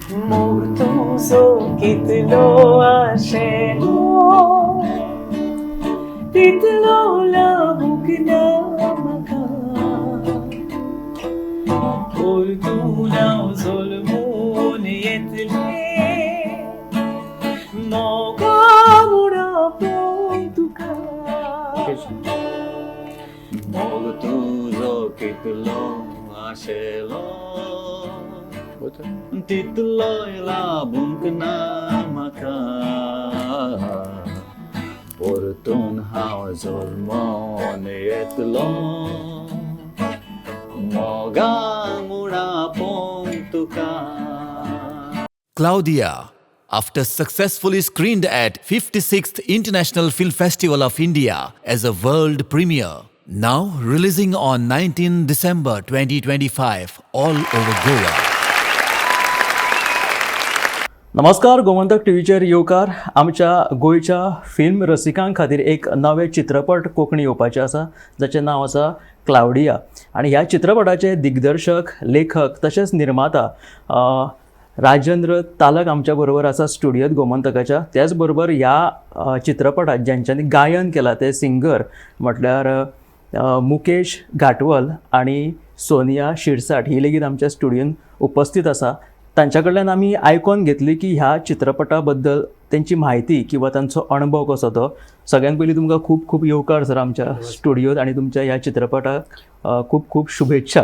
मोग तुजो कितलो आशेलो, तितलो लाभूंक ना म्हाका. परतून हांव जल्मून येतलें, मोगा म्हूण आपोवंक तुका. मोग तुजो कितलो आशेलो, तितलोय लाभूंक ना म्हाका. परतून हांव जल्मोन येतलो, मोगा म्हूण आपोवंक तुका. Claudia, after successfully screened at 56th International Film Festival of India as a world premiere, now releasing on 19 December 2025 all over Goa. नमस्कार, गोमंतक टीव्हीचेर येवकार. आमच्या गोंयच्या फिल्म रसिकां खातीर एक नवे चित्रपट कोंकणी येवपाचें आसा, जाचें नांव आसा क्लावडिया. आनी ह्या चित्रपटाचे दिग्दर्शक, लेखक तशेंच निर्माता राजेंद्र तालक आमच्या बरोबर आसा स्टुडियोत गोमंतकाच्या. त्याच बरोबर ह्या चित्रपटात ज्यांच्यांनी गायन केलां ते सिंगर म्हटल्यार मुकेश घाटवल आनी सोनिया शिरसाट ही लेगीत आमच्या स्टुडियोन उपस्थित आसा. तांच्या कडल्यान आमी आयकोन घेतली की ह्या चित्रपटा बद्दल तेंची म्हायती किंवा तांचो अणभव कसो तो. सगळ्यात पयलीं तुमकां खूब खूब येवकार सर आमच्या स्टुडियोत आनी तुमच्या ह्या चित्रपटाक खूब खूब शुभेच्छा.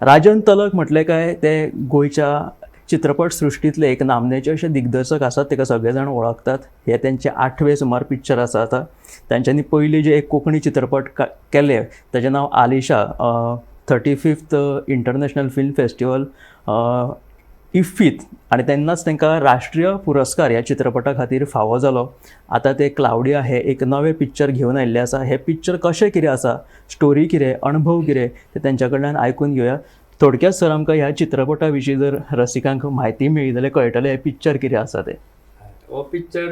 राजन तलक म्हटलें काय ते गोंयच्या चित्रपट सृश्टींतले एक नामनेचे अशे दिग्दर्शक आसात. ताका सगळे जाण वळखतात. हे तेंचे आठवे सुमार पिक्चर आसा. आतां तांच्यांनी पयलीं जे एक कोंकणी चित्रपट केले ताजें नांव Alisha, 35th International Film Festival, इफ्फीत, आनी तेन्नाच तांकां राष्ट्रीय पुरस्कार ह्या चित्रपटा खातीर फावो जालो. आतां ते क्लावडिया हे एक नवें पिक्चर घेवन आयिल्लें आसा. हें पिक्चर कशें कितें आसा, स्टोरी कितें, अणभव कितें, तें तेंच्या कडल्यान आयकून घेवया. थोडक्यात सर, आमकां ह्या चित्रपटा विशीं जर रसिकांक म्हायती मेळ्ळी जाल्यार कळटलें हें पिक्चर कितें आसा तें. हो पिक्चर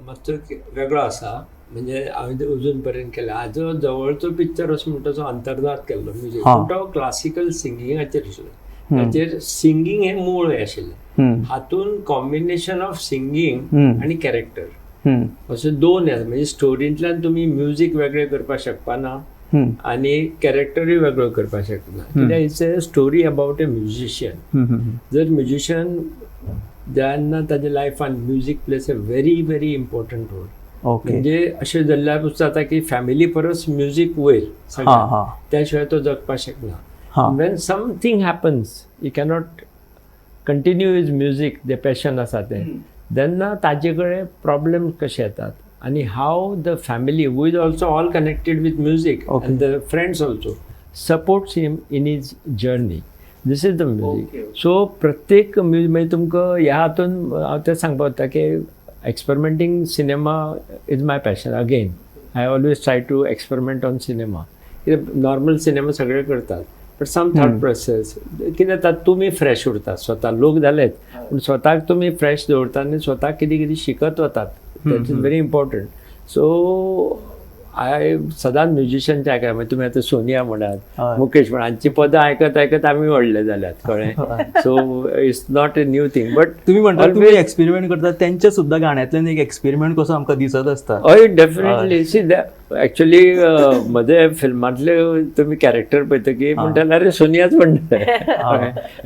मातसो वेगळो आसा. म्हणजे हांवें अजून पर्यंत केला हाजो जवळचो पिक्चर असो म्हणटा तो अंतर्नाद केल्लो म्युजीक. पूण तो क्लासिकल सिंगिंगाचेर आशिल्लो. ताचेर सिंगींग हें मूळ हें आशिल्लें. हातून कॉम्बिनेशन ऑफ सिंगींग आनी कॅरेक्टर अशे दोन आसा. म्हणजे स्टोरींतल्यान तुमी म्युजीक वेगळें करपाक शकपाना आनी कॅरेक्टरूय वेगळो करपाक शकना, कित्याक it's a story about a musician. जर म्युजिशियन जेन्ना ताच्या लायफान music plays a very very important role. म्हणजे अशें जाल्ल्यार जाता की फॅमिली परस म्युजीक वयर सगळ्यात. त्या शिवाय तो जगपाक शकना. When something happens, he cannot continue his music, J passion आसा तें, तेन्ना ताजे कडेन प्रॉब्लेम कशे येतात आनी how the family, who is also all connected with music, and the friends also supports him in his journey. This is the music. So प्रत्येक music मागीर तुमकां ह्या हातून हांव तें सांगपाक वता की experimenting cinema is my passion. Again, I always try to experiment on cinema. कित्याक नॉर्मल सिनेमा सगळे करतात, बट सम थॉट प्रोसेस कितें जाता, तुमी फ्रेश उरतात स्वता. लोक जालेच, पूण स्वताक तुमी फ्रेश दवरता आनी स्वताक कितें कितें शिकत वतात. That is very important. So I सदांच म्युजिशियनचे आयकता. मागीर तुमी आतां सोनिया म्हणात, मुकेश म्हणा, हांची पदां आयकत आयकत आमी व्हडले जाल्यात, कळ्ळें? So it's not a new thing, but तुम्ही म्हणता तुम्ही एक्सपेरिमेंट करता, त्यांच्या सुद्धा गाण्यातल्यान एक एक्सपेरिमेंट कसो आमकां दिसत आसता. हय, डेफिनेटली. सी, एक्चुअली म्हजे फिल्मांतले तुमी कॅरेक्टर पळयतकीर म्हणटाले, "अरे, सोनियाच म्हणटा."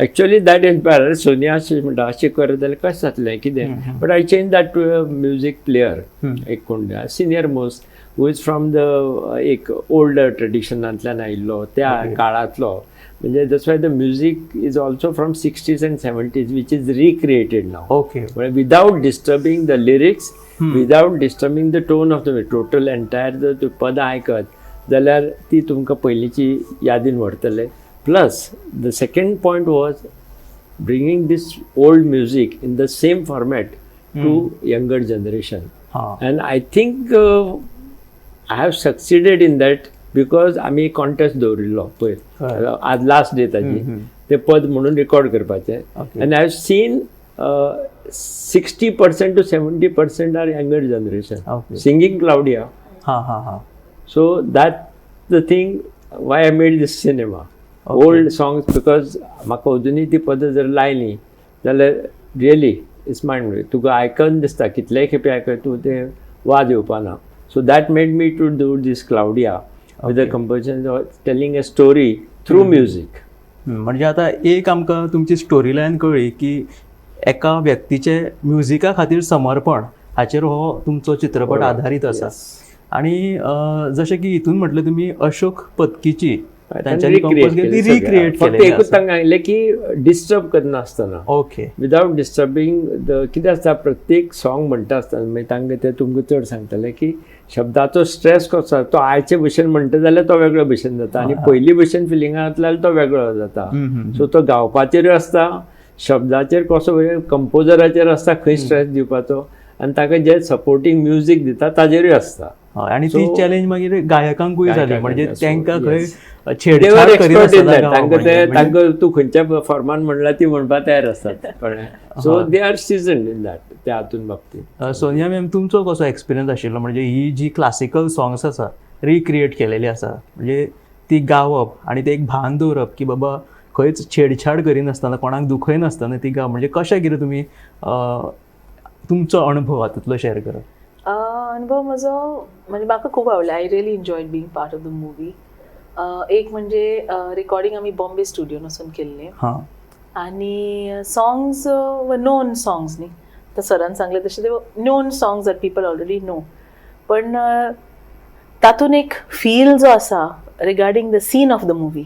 एक्चुअली that inspire, अरे, सोनिया अशें म्हणटा, अशें करत जाल्यार कशें जातलें कितें. But I change that to a music player, एक कोण senior most who is from the एक ओल्ड ट्रेडिशनांतल्यान आयिल्लो, त्या काळांतलो. म्हणजे that's why the music is also from 60s and 70s, which is recreated now without disturbing the lyrics, without disturbing the tone of the total entire. जर तूं पदां आयकत जाल्यार ती तुमकां पयलींची यादीन व्हरतले. Plus the second point was bringing this old music in the same format to younger generation. And I think I have succeeded in that, because आमी कॉन्टेस्ट दवरिल्लो पयर, आज लास्ट डे ताजी, ते पद म्हणून रिकॉर्ड करपाचें. And I have seen 60% to 70% are younger generation singing Claudia. हा हा हा So that the thing why I made this cinema, old songs, because म्हाका अजुनूय ती पदां जर लायली जाल्यार रियली it's mind तुका आयकन दिसता, कितलेय खेपे आयकय तूं तें वाज येवपा ना. So that made me to do this Claudia with the composition telling a story through music. म्हणजे आतां एक आमकां तुमची स्टोरी लायन कळ्ळी की एका व्यक्तीचे म्युजिका खातीर समर्पण हाचेर हो तुमचो चित्रपट आधारीत आसा. आणि जशें की हितून म्हटलें तुमी अशोक पत्कीची तांच्यांनी कंपोज केली, ती रिक्रिएट फक्त केली. एकूच तांकां सांगलें की डिस्टर्ब करनासतना, ओके, विदावट डिस्टर्बिंग the कितें आसता प्रत्येक सॉंग म्हणटा आसतना मागीर तांकां ते तुमकां चड सांगतले की शब्दाचो स्ट्रेस कसो आसा, तो आयचे भशेन म्हणटा जाल्यार तो वेगळे भशेन जाता आनी पयली भशेन फिलिंगां घातल्यार जाल्यार तो वेगळो जाता. सो तो गावपाचेरूय आसता, शब्दाचेर कसो कंपोजराचेर आसता खंय स्ट्रेस दिवपाचो, आनी ताका जे सपोर्टींग म्युजीक दिता ताजेरूय आसता. आणि ती चॅलेंज मागीर गायकांकूय जाली, म्हणजे तांकां खंय छेडछाड करिनासतना तांकां ते तांकां तूं खंयच्या फॉर्मान म्हणला ती म्हणपा तयार आसतात, कळ्ळें. So they are seasoned in that त्या हातून बाबतींत. सोनिया मॅम, तुमचो कसो एक्सपिरियन्स आशिल्लो? म्हणजे ही जी क्लासिकल सॉंग्स आसा रिक्रिएट केलेली आसा, म्हणजे ती गावप आनी ते एक भान दवरप की बाबा खंयच छेडछाड करिनासतना कोणाक दुखयनासतना ती गावप, म्हणजे कशें कितें तुमी तुमचो अणभव हातूंतलो शेअर करप? अनुभव म्हजो म्हणजे म्हाका खूब आवडलो. I really enjoyed being part of the movie. एक म्हणजे रिकॉर्डिंग आमी बॉम्बे स्टुडियोन वचून केल्लें आनी सॉंग्स नोन सॉंग्स न्ही, आतां सरान सांगलें तशें ते known songs that people already know, पण तातूंत एक फील जो आसा regarding the scene of the movie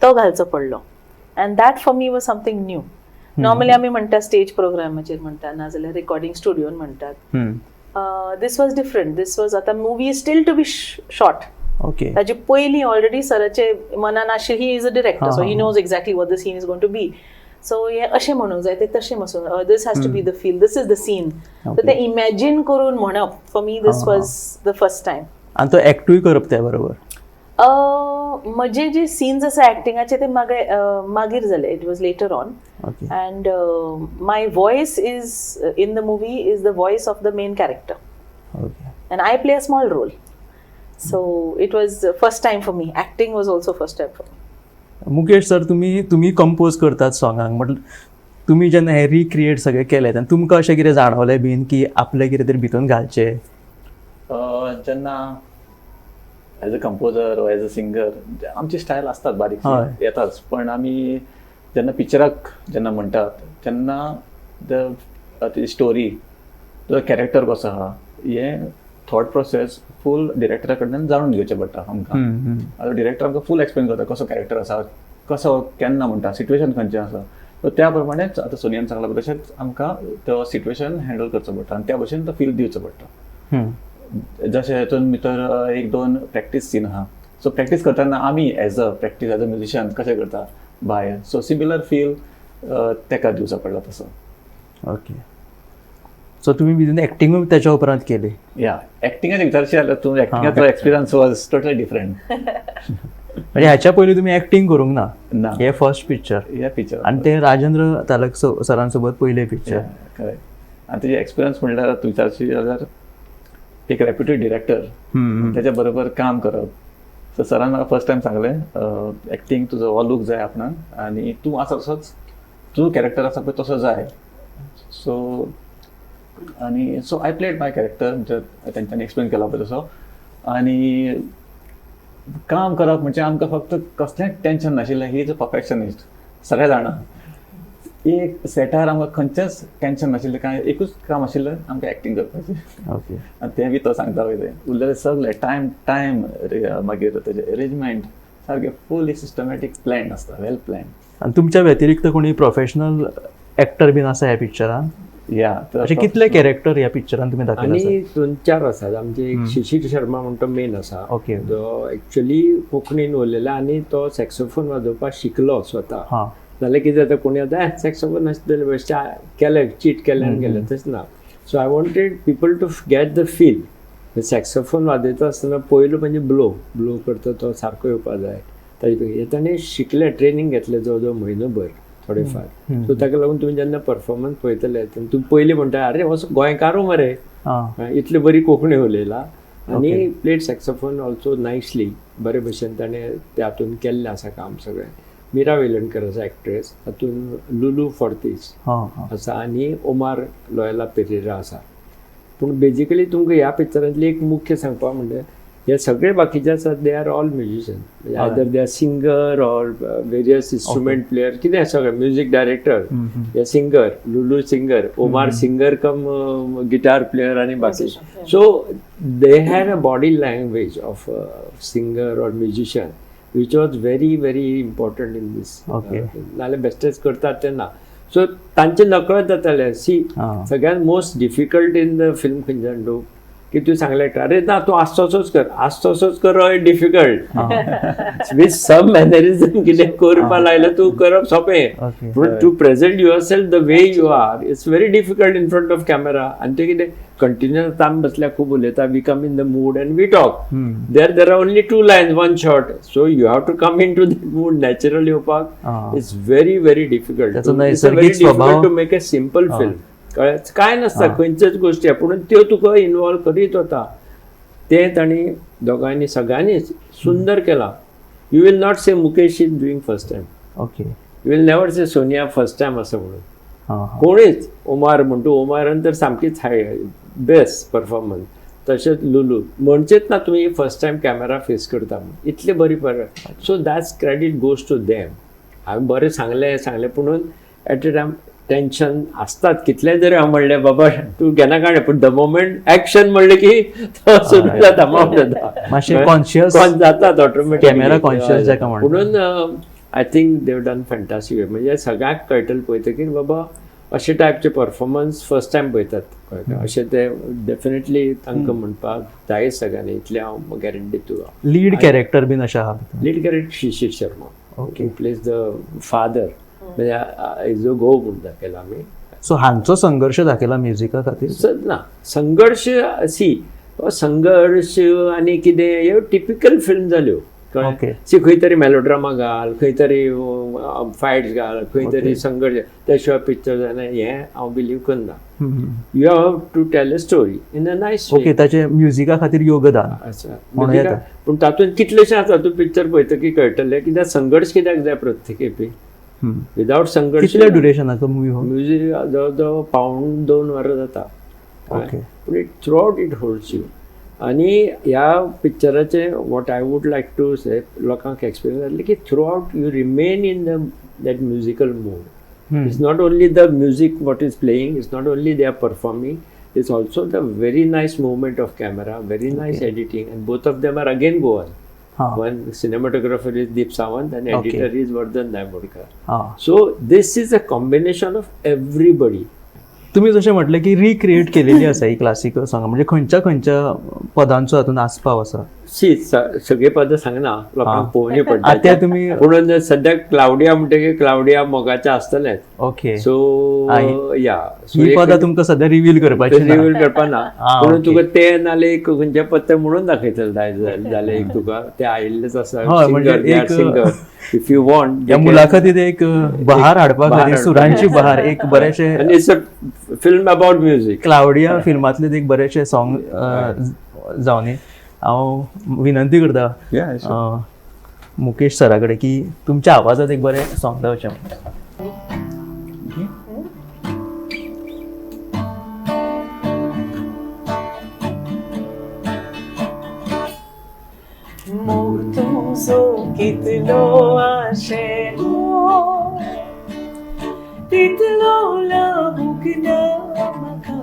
तो घालचो पडलो, and that for me was something new. Normally आमी म्हणटा स्टेज प्रोग्रामाचेर म्हणटा, नाजाल्यार रिकॉर्डिंग स्टुडियोन म्हणटात. This was different. This was आतां movie is still to be shot. ताजे पयलीं ऑलरेडी सराचे मनान आशिल्ली, he is a director, so he knows exactly what the scene is going to be. So हें अशें म्हणूंक जाय, तें तशें म्हणून, this has to be the feel, this is the scene. तर तें इमॅजीन करून म्हणप, for me this was the first time. आनी तो एक्टूय करप त्या बरोबर? म्हजे जे सीन्स आसा एक्टिंगाचे ते मागीर जाले, it was later on. And my voice is in the movie is the voice of the main character. And I play a small role. So it was first time for me. Acting was also first time for me. Mukesh sir, तुमी compose करतात सॉंगांक, म्हटल्यार तुमी जेन्ना हें recreate सगळें केलें तेन्ना तुमकां अशें कितें जाणवलें बीन की आपलें कितें तरी भितून घालचें? जेन्ना as a composer or as a singer आमची स्टायल आसतात बारीक येताच, पण आमी जेन्ना पिक्चराक जेन्ना म्हणटात तेन्ना the story, तो कॅरेक्टर कसो आहा हें थॉट प्रोसेस फूल डिरेक्टरा कडल्यान जाणून घेवचें पडटा आमकां. आतां डिरेक्टर आमकां फूल एक्सप्लेन करता कसो कॅरेक्टर आसा, कसो केन्ना म्हणटा, सिट्युएशन खंयचें आसा, सो त्या प्रमाणेच आतां सोनियान सांगलां तशेंच आमकां तो सिट्युएशन हँडल करचो पडटा आनी त्या भशेन तो फील दिवचो पडटा. जशें हेतून भितर एक दोन प्रॅक्टीस सीन आहा, सो प्रॅक्टीस करतना आमी as a practice as a musician कशें करता भायर, सो सिमिलर फील तेका दिवचो पडला तसो. ओके, सो तुमी भितून एक्टिंगूय त्याच्या उपरांत केली? या, एक्टिंगाचे विचारशी जाल्यार तूं एक्टिंगाचो एक्सपिरियन्स वॉज टोटली डिफरंट. म्हणजे ह्याच्या पयलीं तुमी एक्टिंग करूंक ना? ना. हे फर्स्ट पिक्चर? हे पिक्चर. आनी ते राजेंद्र तालक सरांसोबत पयलें पिक्चर. करेक्ट. आनी तेजे एक्सपिरियन्स म्हणल्यार तूं विचारशी जाल्यार एक रेप्युटेड डिरेक्टर तेच्या बरोबर काम करप. सो सरान म्हाका फर्स्ट टायम सांगलें एक्टींग तुजो हो लूक जाय आपणाक आनी तूं आसा तसोच, तूं कॅरेक्टर आसा पळय तसो जाय. सो आनी so I played my character म्हणजे तेंच्यांनी एक्सप्लेन केला पळय तसो. आनी काम करप म्हणजे आमकां फक्त कसलेंच टेंशन नाशिल्लें. He is a perfectionist, सगळें जाणा. एक सेटार आमकां खंयचेंच टेंशन नाशिल्लें, कांय एकूच काम आशिल्लें आमकां एक्टींग करपाचें. आनी तें बी तो सांगता पळय तें उरलेलें सगळें टायम टायम, मागीर तेजें एरेंजमेंट सारकें फुली सिस्टमॅटीक प्लॅन आसता, वेल प्लॅन. आनी तुमच्या व्यतिरिक्त कोणी प्रोफेशनल एक्टर बीन आसा ह्या पिक्चरान? या. अशे कितले कॅरेक्टर ह्या पिक्चरान तुमी दाखयले? आनी दोन चार आसात आमचे. एक शिशीर शर्मा म्हणटा मेन आसा, जो एक्चुअली कोंकणीन उलयला आनी तो सॅक्सोफोन वाजोवपाक शिकलो स्वता. जाल्यार कितें जाता, कोणी आतां सॅक्सोफोन आसतलें बेश्टें केलें, चीट केलें आनी गेलें, तशें ना. So I wanted people to get the feel. Saxophone वाजयता आसतना पयलो म्हणजे ब्लो ब्लो करता तो सारको येवपा जाय, ताजे ताणें शिकलें, ट्रेनींग घेतलें जवळ जवळ म्हयनोभर थोडे फार. सो ताका लागून तुमी जेन्ना परफॉर्मन्स पळयतले तेन्ना तुमी पयलीं म्हणटा अरे हो गोंयकारू मरे, इतली बरी कोंकणी उलयला आनी played saxophone also nicely, बरे भशेन ताणें त्या हातून केल्लें आसा काम सगळें. मीरा वेलणकर आसा एक्ट्रेस, तातूंत लुलू फॉर्तीस आसा आनी ओमार लॉयला पेरेरा आसा. पूण बेजिकली तुमकां ह्या पिक्चरांतली एक मुख्य सांगपा म्हणजे हे सगळे बाकीचे आसात they are all musician, either they are singer or various instrument player, कितें सगळे म्युजीक डायरेक्टर, हे singer, Lulu singer, Omar singer cum guitar player आनी बाकी. So they had a body language of singer or musician which was very very important in this. नाल्यार बेस्टेच करतात ते ना. So तांचे नकळत जाताले. सी सगळ्यात most difficult in the film खंयच्यान तूं की तूं सांगलें अरे ना तूं आज तसोच कर, आज तसोच कर डिफिकल्ट विथ सम मॅनरिजम कितें करपा लायलें तूं करप सोंपें, पूण to present yourself the way you are it's very difficult in front of camera. आनी तें कितें कंटिन्युअस आमी बसल्या खूब उलयता, we come in the mood and we talk. There are only 2 lines, 1 shot, so you have to come into that mood natural येवपाक it's very very difficult. It's very difficult to make a simple film. कळ्ळें? कांय नासता खंयच्याच गोश्टी, पूण त्यो तुका involve करीत वता. तें तांणी दोगांयनी सगळ्यांनी सुंदर केलां. You will not say Mukesh is doing first time, okay, you will never say Sonia first time असं म्हणून कोणीच. ओमार म्हणतो, ओमारान तर सामकीच हाय बेस्ट परफॉर्मन्स. तशेंच लुलू म्हणचेच ना तुमी फर्स्ट टायम कॅमेरा फेस करता इतले बरी पर. So that's credit goes to them. हांवें बरें सांगलें सांगलें, पुणून एट अ टायम टेन्शन आसतात कितलें जरी हांव म्हणलें बाबा तूं घेना काडलें, पूण the moment action म्हणलें की तो सुरू जाता, माफ जाता, मातशें कॉन्शियस जातात ऑटोमॅटिक, कॅमेरा कॉन्शियस जाका म्हणटा. म्हणून I think they've done fantastic. म्हणजे सगळ्यांक कळटलें पळयतकीर बाबा अशे टायपचे परफॉर्मन्स फर्स्ट टायम पळयतात, अशें ते डेफिनेटली तांकां म्हणपाक जाय सगळ्यांनी, इतलें हांव गॅरंटी तुका. लीड कॅरेक्टर बीन अशें आहा? Lead character Shishir Sharma, okay, plays the father, म्हणजे जो घोव म्हूण दाखयला आमी. सो हांचो संघर्श दाखयला म्युजिका खातीर? ना संघर्श, सी संघर्श आनी कितें ह्यो टिपिकल फिल्म जाल्यो. ओके, सी खंय तरी मेलोड्रामा घाल, खंय तरी फायट्स घाल, खंय तरी संघर्श, त्या शिवाय पिक्चर जायना हें हांव बिलीव करना. You have to tell a story in a nice. Okay, ताचें म्युजिका खातीर योगदान आसा, पूण तातूंत कितलेशें आसा. तूं पिक्चर पळयतकीर कळटलें कित्याक संघर्श कित्याक जाय प्रत्येक खेपे. विदावट संघर्श. कितल्या ड्युरेशनाचो मुवी हो? म्युजीक जवळ जवळ 1.75 वरां जाता. ओके, पूण it throughout it holds you. आनी ह्या पिक्चराचें what I would like to say लोकांक एक्सपिरियन्स जातलें की throughout you remain in the that musical mood. It's not only the music what is playing, it's not only they are performing, it's also the very nice movement of camera, very nice editing, and both of them are again Goan. One cinematographer is Deep Sawant and editor is Vardhan Dhayamodkar. So this is a combination of everybody. तुम्ही जशें म्हटलें की recreate केलेली आसा ही classical song, म्हणजे खंयच्या खंयच्या पदांचो हातूंत आस्पाव आसा? सी सगळे पदां सांगना, लोकांक पळोवनी पडटा ते तुमी. पूण सद्याक क्लावडिया म्हणटकीर क्लावडिया मोगाचें आसतलेंच. ओके, सो या ही पदां तुमकां सद्या रिवील करपाची? रिवील करपा ना, पूण तुका ते नाल्यार एक खंयचें पद म्हणून दाखयतलें जाल्यार एक तुका ते आयिल्लेच आसा. Singer if you want ह्या मुलाखतीत एक बहार हाडपा खातीर, सुरांची बहार, एक बरेशे it's a film about music. Claudia फिल्मांतले एक बरेशे सॉंग जावनी. हांव विनंती करता मुकेश सरा कडेन की तुमच्या आवाजात एक बरें सॉंग जावचें. मोग तुजो कितलो आशेलो तितलो लागूंक ना म्हाका,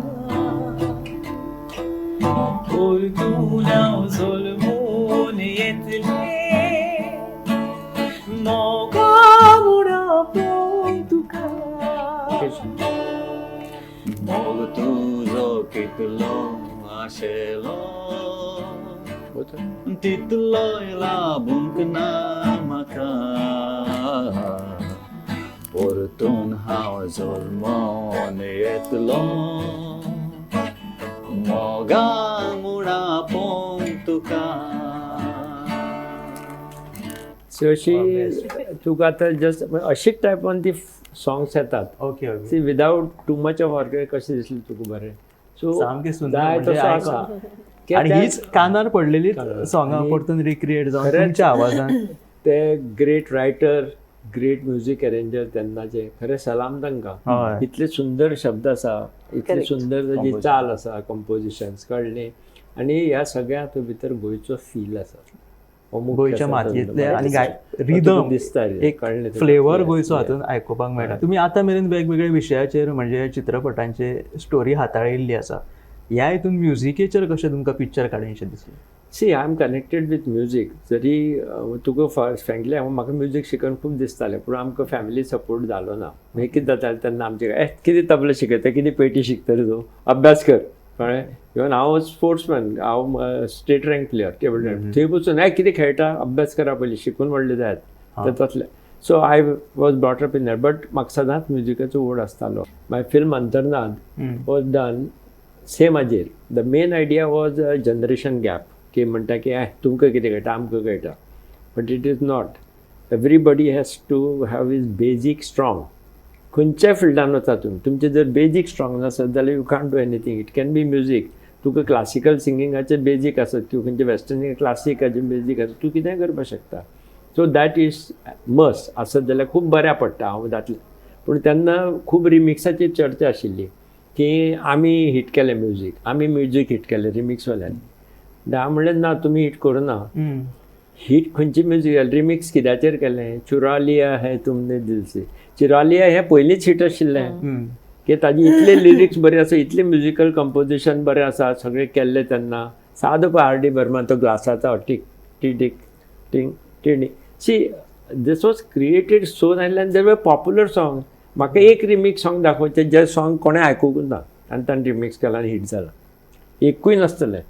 परतून हांव जल्मून येतलें मोगा म्हूण आपोवंक तुका. मोग तुजो कितलो आशेलो तितलो लाभूंक ना म्हाका, परतून हांव जल्मोन येतलो मोगा म्हूण आपोवंक तुका. सो अशी तुका आतां जस्ट अशीच टायपान ती सॉंग्स येतात. Okay, see without too much of organ कशें दिसलें तुका बरें? सो सामकें सुंदर, जाय तसो आसा. आनी हीच कानार पडलेली सॉंगां परतून रिक्रिएट जावन तुमच्या आवाजान. ते great writer great music arranger तेन्नाचे, खरें सलाम तांकां. इतले सुंदर शब्द आसा, इतले सुंदर ताजी चाल आसा, कंपोजिशन्स कळ्ळें. आनी ह्या सगळ्या भितर गोंयचो फील आसा, गोंयच्या मातयेंतले आनी रिदम दिसता, एक फ्लेवर गोंयचो हातून आयकुपाक मेळटा. तुमी आतां मेरेन वेगवेगळे विशयाचेर म्हणजे चित्रपटांचे स्टोरी हाताळिल्ली आसा, ह्या हितून म्युजिकेचेर कशें तुमकां पिक्चर काडूंशें दिसलें? See, I am connected with music. जरी तुका फ्रेंकली हांव म्हाका म्युजीक शिकन खूब दिसतालें, पूण आमकां फॅमिली सपोर्ट जालो ना. मागीर कितें जातालें तेन्ना आमचें कितें तबला शिकयता, कितें पेटी शिकतले तूं, अभ्यास कर, कळ्ळें. इवन हांव स्पोर्ट्समॅन, हांव state rank player table tennis, थंय बसून कितें खेळटा, अभ्यास करा पयलीं, शिकून व्हडलें जायत ते तसलें. So I was brought up in that, but म्हाका सदांच म्युजिकाचो ओड आसतालो. My film Antarnad was done same हाजेर. The main idea was generation gap, की म्हणटा की तुमकां कितें कळटा आमकां कळटा, but it is not. Everybody has to have is basic strong. खंयच्याय फिल्डान वता तुमी, तुमचें जर बेजीक स्ट्रॉंग नासत जाल्यार you can't do anything. It can be music, तुका क्लासिकल सिंगिंगाचें बेजीक आसत किंवा खंयचें वेस्टर्न क्लासिकाचें बेजीक आसत, तूं कितेंय करपाक शकता. सो that is must आसत जाल्यार खूब बऱ्या पडटा. हांव जातलें, पूण तेन्ना खूब रिमिक्साची चर्चा आशिल्ली की आमी हिट केलें म्युजीक, आमी म्युजीक हिट केलें रिमिक्सवाल्यांनी. हांव म्हणलें ना, तुमी हिट करूं ना. हिट खंयची म्युजीक रिमिक्स कित्याचेर केलें? चुरा लिया है तुमने दिल से, चुरा लिया हें पयलींच हिट आशिल्लें की ताजी इतले लिरिक्स बरे आसा, इतलें म्युजिकल कंपोजिशन बरें आसा, सगळें केल्लें तेन्ना. सादो पळय आर डी बर्मन तो ग्लासाचो टीक टी टीक टिंग टिणी. See, this was created so नायल्यान there were popular song. म्हाका एक रिमिक्स सॉंग दाखोवचें जें सॉंग कोणें आयकूंक ना आनी ताणें रिमिक्स केलां आनी हिट जालां, एकूय नासतलें.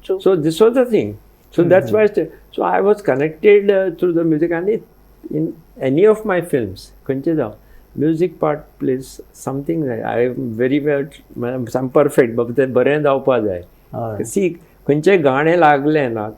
So this was the thing. So that's why, so I was connected through the music. And in any of my films, खंयचे जावं, music part plays something. I am very well, I am perfect बाबा, तें बरें जावपा जाय. C, खंयचें गाणें लागलें ना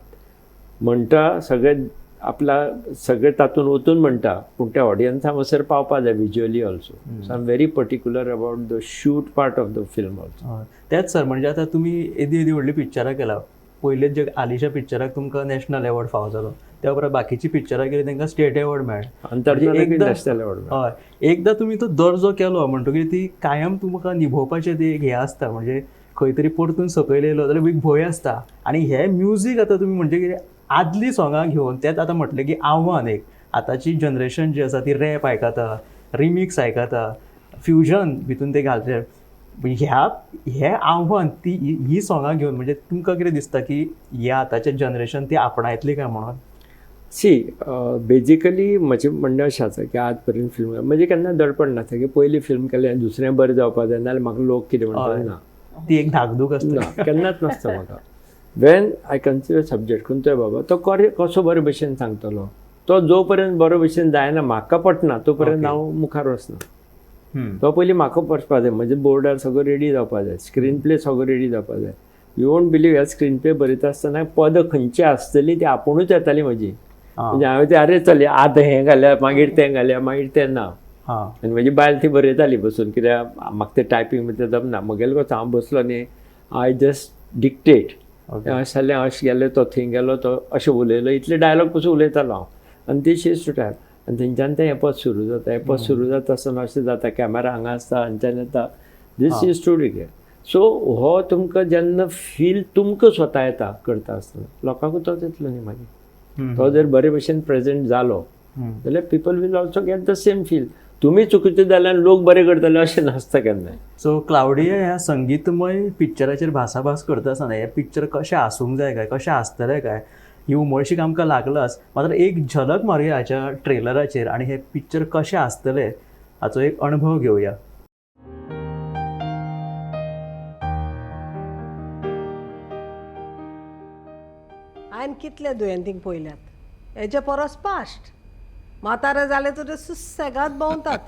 म्हणटा सगळें आपला सगळें तातूंत वचून म्हणटा, पूण त्या ऑडियन्सा म्हणसर पावपा जाय visually also. So I am very particular about the shoot part of the film also. तेंच सर, म्हणजे आतां तुमी येदी येदी व्हडली पिक्चरां केला. पयलेच जे आलिशा पिक्चराक तुमकां नॅशनल एवॉर्ड फावो जालो, त्या उपरांत बाकीची पिक्चरां केली तांकां स्टेट एवॉर्ड मेळ्ळे. National award. हय, एकदां तुमी तो दर्जो केलो म्हणटकीर ती कायम तुमकां निभोवपाचें ती एक हें आसता, म्हणजे खंय तरी परतून सकयल येयलो जाल्यार एक भंय आसता. आनी हें म्युजीक आतां तुमी म्हणजे कितें आदलीं सोंगां घेवन तेंच आतां म्हटलें की आव्हान एक आतांची जनरेशन जी आसा ती रॅप आयकता, रिमिक्स आयकता, फ्युजन भितून ते घालचे. ह्या हें आव्हान ती ही सोंगां घेवन म्हणजे तुमकां कितें दिसता की हे आतांचें जनरेशन ती आपणायतली काय म्हणून? सी, बेजिकली म्हजें म्हणणें अशें आसा की आज पर्यंत फिल्म म्हणजे केन्ना दडपण नासता की पयली फिल्म केलें दुसरें बरें जावपा जाय नाजाल्यार म्हाका लोक कितें म्हणटा ना, ती एक धाकधूक आसता ना, केन्नाच नासता म्हाका. When I consider subject खंयचोय बाबा तो कसो बरे भशेन सांगतलो, तो जो पर्यंत बरो भशेन जायना म्हाका पटना तो पर्यंत हांव मुखार वचना. तो पयलीं म्हाका पटपा जाय, म्हजे बोर्डार सगळो रेडी जावपा जाय, स्क्रीन प्ले सगळो रेडी जावपा जाय. You won't believe, ह्या स्क्रीन प्ले बरयता आसतना पदां खंयची आसतली ती आपुणूच येताली म्हजी. म्हणजे हांवें ते अरे चल आतां हें घाल्या मागीर तें घाल्या मागीर तें ना. आनी म्हजी बायल ती बरयताली बसून, कित्याक म्हाका तें टायपींग तें जमना. म्हगेलें कसो हांव बसलो न्ही, I just dictate, अशें जालें अशें गेलें, तो थंय गेलो, तो अशें उलयलो, इतले डायलॉग पसून उलयतालो हांव. आनी ती शीज टू टायप. आनी थंयच्यान तें एपत सुरू जाता, एपत सुरू जाता आसतना अशें जाता, कॅमेरा हांगा आसता हांगच्यान येता, this is to dictate. So हो तुमकां जेन्ना फील तुमकां स्वता येता करता आसतना, लोकांकूय तोच येतलो न्ही मागीर. तो जर बरे भशेन प्रेजेंट जालो जाल्यार people will also get the same feel. तुमी चुकीचे जाल्यार लोक बरे करतले अशें नासता केन्नाय. सो क्लावडिया ह्या संगीतमय पिक्चराचेर भासाभास करता आसतना हें पिक्चर कशें आसूंक जाय काय, कशें आसतलें काय, ही उमळशीक आमकां लागलाच. मात्र एक झलक मारुया हाच्या ट्रेलराचेर आनी हें पिक्चर कशें आसतलें हाचो एक अणभव घेवया. हांवें कितले दुयेंतींक पळयल्यात, हेजे परस पाश्ट म्हातारे जाले तर सुसेगाद भोंवतात.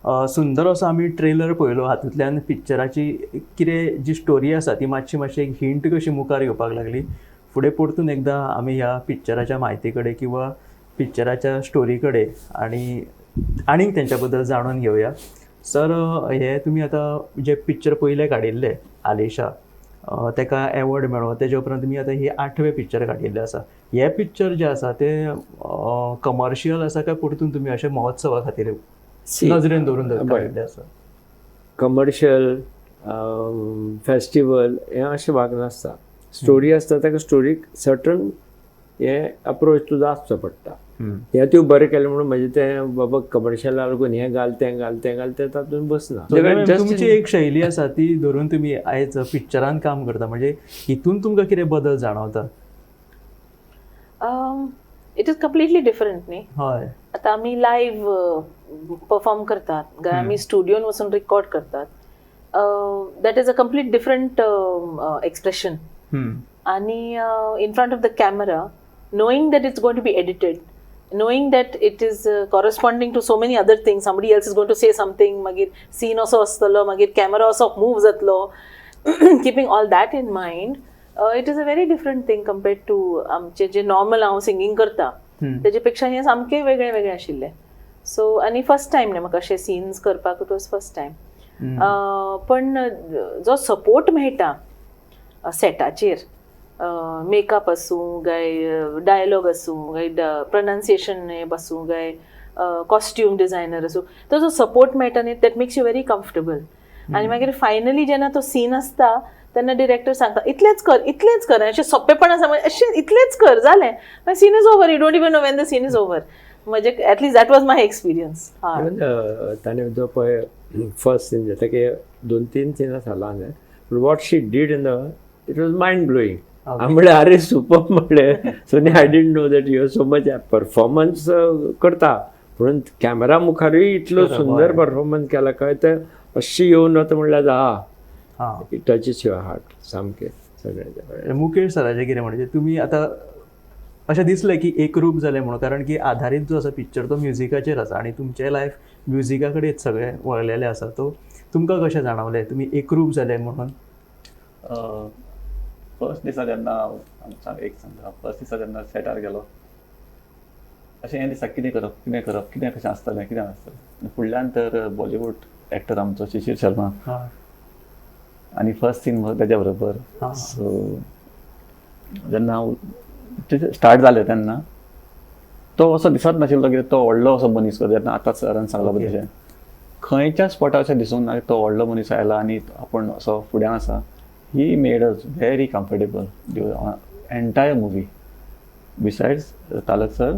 सुंदर असो आमी ट्रेलर पळयलो. हातूंतल्यान पिक्चराची कितें जी स्टोरी आसा ती मातशी मातशी एक हिंट कशी मुखार येवपाक लागली. फुडें परतून एकदां आमी ह्या पिक्चराच्या म्हायती कडेन किंवा पिक्चराच्या स्टोरी कडेन आनी आनीक तेंच्या बद्दल जाणून घेवया. सर, हे तुमी आतां जे पिक्चर पयलें काडिल्लें आलिशा, तेका एवॉर्ड मेळ्ळो. तेज्या उपरांत तुमी आतां ही आठवें पिक्चर काडिल्लें आसा. हें पिक्चर जें आसा तें कमर्शियल आसा काय परतून तुमी अशें महोत्सवा खातीर नजरेन दवरून काडिल्लें आसा? कमर्शियल, फेस्टिवल हें अशें भाग नासता. स्टोरी आसता, ताका स्टोरीक सर्टन हें अप्रोच तुजो आसचो पडटा. हें तूं बरें केलें म्हणून म्हजें तें बाबा कमर्शियला लागून हें घाल तें घाल तें घाल तें तातूंत बसना. तुमची एक शैली आसा ती धरून तुमी आयज पिक्चरान काम करता, म्हणजे हितून तुमकां कितें बदल जाणवता? It is completely different न्ही. हय, आतां आमी लायव्ह परफॉर्म करतात, आमी स्टुडियोन वचून रिकॉर्ड करतात. That is a complete different expression. आनी in front of the camera, knowing that it's going to be edited, knowing that it is corresponding to so many other things, somebody else is going to say something, मागीर scene असो आसतलो, मागीर camera असो move जातलो, keeping all that in mind, it is a very different thing compared to आमचे जे normal हांव singing करता तेजे पेक्षा हें सामकें वेगळें वेगळें आशिल्लें. सो आनी फर्स्ट टायम न्ही म्हाका अशे सीन्स करपाक, it was first time. पण जो सपोर्ट मेळटा सेटाचेर, मेकअप आसूं काय डायलॉग आसूं काय प्रोनाउन्सिएशन आसूं काय कॉस्ट्यूम डिझायनर आसूं, तो जो सपोर्ट मेळटा न्ही, that makes you very comfortable. आनी मागीर फायनली जेन्ना तो सीन आसता तेन्ना डिरेक्टर सांगता इतलेंच कर इतलेंच कर, अशें सोंपेपणा आसा, अशें इतलेंच कर जालें, मागीर scene is over, you don't even know when the scene is over. म्हणजे at least that was my experience. ताणें जो पळय फर्स्ट सीन जाता की 2-3 सीन आसा ल्हान, पूण what she did in the it was mind blowing. हांव म्हणलें अरे सुपर म्हणलें Sony, I didn't know that you so much performance करता म्हणून कॅमेरा मुखारूय इतलो सुंदर परफॉर्मन्स केला काय ते अशी येवन वता म्हणल्यार हा, it touches your heart सामकें सगळें. मुकेश सराचें कितें म्हणजे तुमी आतां अशें दिसलें की एकरूप जालें म्हणून, कारण की आधारीत जो आसा पिक्चर तो म्युजिकाचेर आसा आनी तुमचें लायफ म्युजिका कडेन सगळें वळलेलें आसा, तो तुमकां कशें जाणवलें तुमी एकरूप जालें म्हणून? फर्स्ट दिसा जेन्ना एक सांगता, फर्स्ट दिसा जेन्ना सेटार गेलो अशें हें दिसा कितें करप कितें करप कितें कशें आसतलें कितें आसतलें. फुडल्यान तर बॉलिवूड एक्टर आमचो शिशीर शर्मा आनी फर्स्ट सीन तेज्या बरोबर. सो जेन्ना हांव स्टार्ट जालें तेन्ना तो असो दिसत नाशिल्लो की तो व्हडलो असो मनीस, जेन्ना आतां सरान सांगला पळय तशें खंयच्या स्पॉटार अशें दिसूंक ना तो व्हडलो मनीस आयला आनी आपूण असो फुड्यान आसा. He made us very comfortable during entire movie. Besides Talak sir,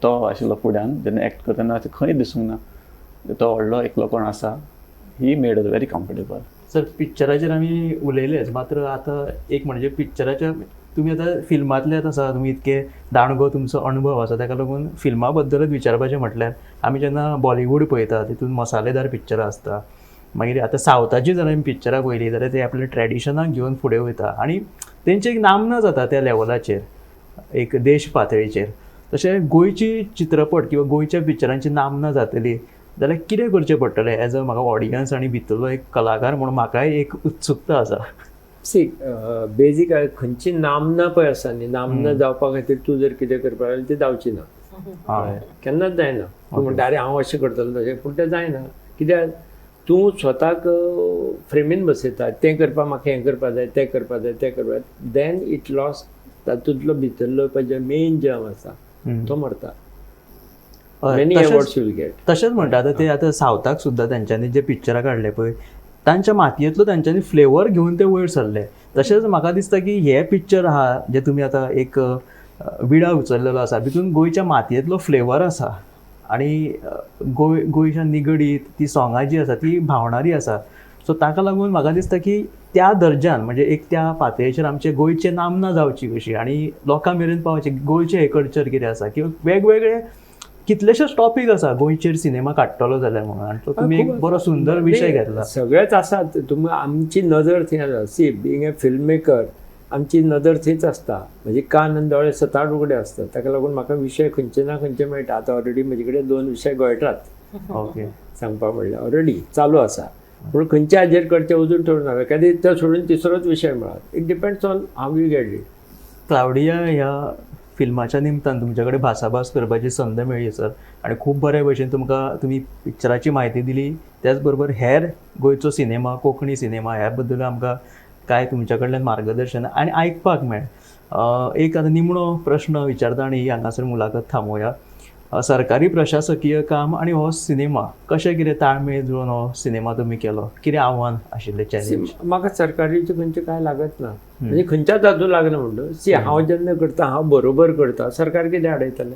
तो आशिल्लो फुड्यान जेन्ना एक्ट करता तेन्ना अशें खंय दिसूंक ना तो व्हडलो एकलो कोण आसा. He made us very comfortable. Sir, पिक्चराचेर आमी उलयलेच, मात्र आतां एक म्हणजे पिक्चराच्या तुमी आतां फिल्मांतल्यान आसा, तुमी इतके दांडगो तुमचो अणभव आसा, ताका लागून फिल्मा बद्दलच विचारपाचें म्हटल्यार आमी जेन्ना बॉलिवूड पळयता तितून मसालेदार पिक्चरां आसता, मागीर आतां सावथाची जर आमी पिक्चरां पळयलीं जाल्यार ते आपल्या ट्रेडिशनाक घेवन फुडें वयता आनी तेंची एक नामना जाता त्या लेवलाचेर, एक देश पातळीचेर. तशें गोंयची चित्रपट किंवा गोंयच्या पिक्चरांची नामना जातली जाल्यार कितें करचें पडटलें एज अ म्हाका ऑडियन्स आनी भितरलो एक कलाकार म्हणून म्हाकाय एक उत्सुकता आसा. सी, बेजीक खंयची नामना पळय आसा न्ही, नामना जावपा खातीर तूं जर कितें करपाक जाल्यार ती जावची ना, केन्नाच जायना. तूं म्हणटा अरे हांव अशें करतलो तशें, पूण तें जायना. कित्याक तूं स्वताक फ्रेमीन बसयता, तें करपाक म्हाका हें करपाक जाय, तें करपाक जाय, तें करपाक जाय, then it loss तातूंतलो भितरलो पळय मेन जम आसा तो मरता. Many awards you will get. तशेंच म्हणटा आतां ते आतां सावथाक सुद्दां तेंच्यांनी जे पिक्चरां काडले पळय तांच्या मातयेंतलो तेंच्यांनी फ्लेवर घेवन ते वयर सरले. तशेंच म्हाका दिसता की हे पिक्चर आहा जे तुमी आतां एक विडा उचललेलो आसा भितून गोंयच्या मातयेंतलो फ्लेवर आसा आनी गोंयच्या निगडीत ती सोंगां जी आसा ती भावणारी आसा. सो ताका लागून म्हाका दिसता की त्या दर्जान म्हणजे एक त्या पातळेचेर आमचे गोंयचें नामना जावची कशी आनी लोकां मेरेन पावची, गोंयचें हें कल्चर कितें आसा किंवा वेगवेगळे कितलेशेच टॉपीक आसा गोंयचेर सिनेमा काडटलो जाल्यार म्हणून, आनी तो तुमी एक बरो सुंदर विशय घेतला. सगळेच आसात, तुमी आमची नदर थंय आसा. See, being a film maker आमची नदर थंयच आसता, म्हणजे कान आनी दोळे सताट उगडे आसतात. ताका लागून म्हाका विशय खंयचे ना खंयचे मेळटा. आतां ऑलरेडी म्हजे कडेन 2 विशय गळटात. ओके. सांगपा म्हणल्यार ऑलरेडी चालू आसा, पूण खंयच्या हाजेर करचें अजून ठरोवंक ना. एखादी तो सोडून तिसरोच विशय मेळत. It depends on how you get it. Claudia ह्या फिल्माच्या निमतान तुमच्या कडेन भासाभास करपाची संद मेळ्ळी सर, आनी खूब बरे भशेन तुमकां तुमी पिक्चराची म्हायती दिली, त्याच बरोबर हेर गोंयचो सिनेमा, कोंकणी सिनेमा ह्या बद्दल आमकां कांय तुमच्या कडल्यान मार्गदर्शन आनी आयकपाक मेळ्ळें. एक आतां निमणो प्रश्न विचारता आनी ही हांगासर मुलाखत थांबोवया. सरकारी प्रशासकीय काम आनी हो सिनेमा कशें कितें ताळमेळ जुळोवन हो सिनेमा तुमी केलो, कितें आव्हान आशिल्लें, चॅलेंज? म्हाका सरकारीचें खंयचें कांय लागत ना, म्हणजे खंयच्याच हातूंत लागना म्हणटा. सी, हांव जेन्ना करता हांव बरोबर करता, सरकार कितें आडयतलें?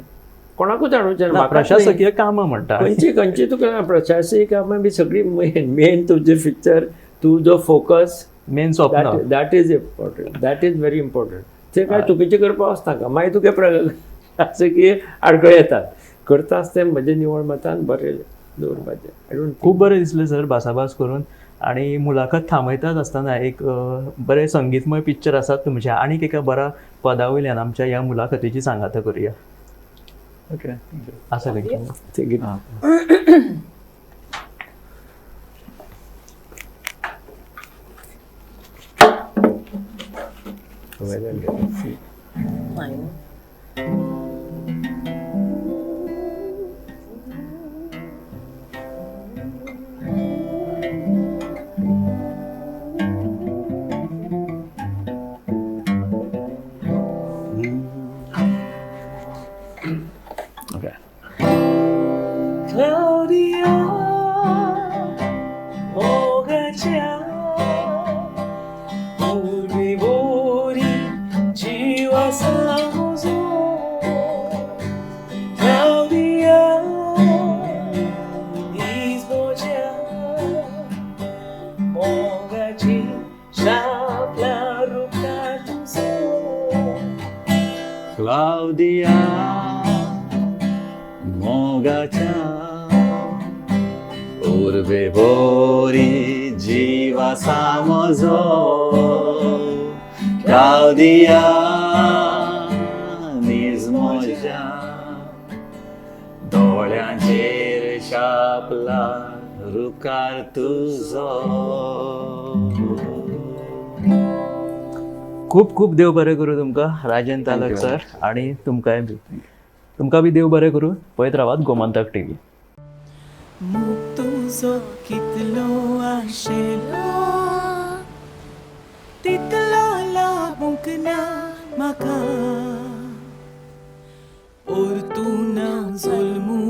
कोणाकूच आडोवचें ना. प्रशासकीय कामां म्हणटा खंयची खंयची तुका प्रशासकीय कामां बी सगळीं मेन तुजें पिक्चर, तुजो फोकस मेन स्वप्न, that is important, that is very important. तें काय चुकीचें करपाक वचनाका, मागीर तुका प्रशासकीय आडखळ येतात. करता आसतना म्हजे निवळ मतान बरें दवरपाचें. I don't. खूब बरें दिसलें सर भासाभास करून, आनी मुलाखत थांबयतात आसतना एक बरें संगीतमय पिक्चर आसात तुमचें, आनीक एका बऱ्या पदा वयल्यान आमच्या ह्या मुलाखतीची सांगाता करुया. ओके, आसा खंयचें? Claudia, मोगाच्या उर्वी बोरी जिवासा म्हजो. क्लाउडिया, हीच म्हज्या मोगाची शापला रुखार तुजो. क्लाउडिया मोगाच्या उर्बे बोरी जिवासा म्हजो. क्लाउडिया नीज म्हज्या दोळ्यांचेर शापला रुखार तुजो. खूब खूब देव बरें करूं तुमकां राजन तालक सर, आनी तुमकांय बी, तुमकां बी देव बरें करूं. पळयत रावात गोमंतक टीव्ही. तुजो कितलो आशिल्लो तितलो लाबूंक ना म्हाका, परतून जल्मूंक